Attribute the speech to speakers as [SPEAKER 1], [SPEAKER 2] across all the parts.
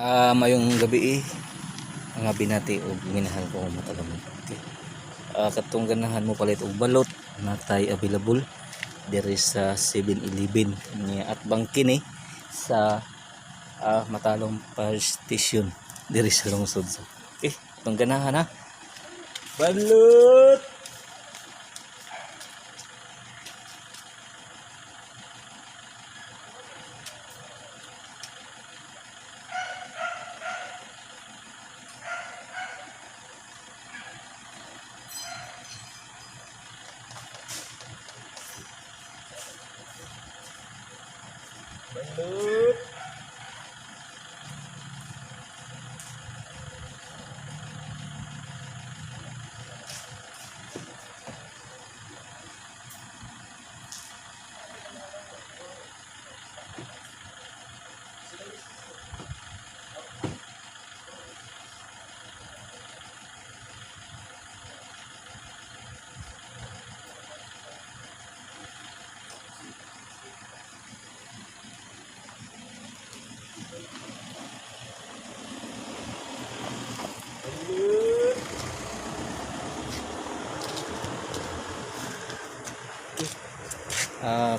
[SPEAKER 1] Mayong gabi eh, mga binati og minahal ko matagamon. Okay. Katong ganahan mo palit og balot natay available diri sa 7-Eleven niya at bangkin eh sa Matalom Fire Station diri sa lungsod. So, okay, katong ganahan ha. Balot! Balot! Balot!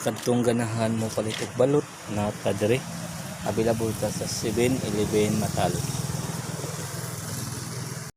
[SPEAKER 1] Kadtong ganahan mo palit og balot na ta diri available ta sa 7-Eleven Matalom.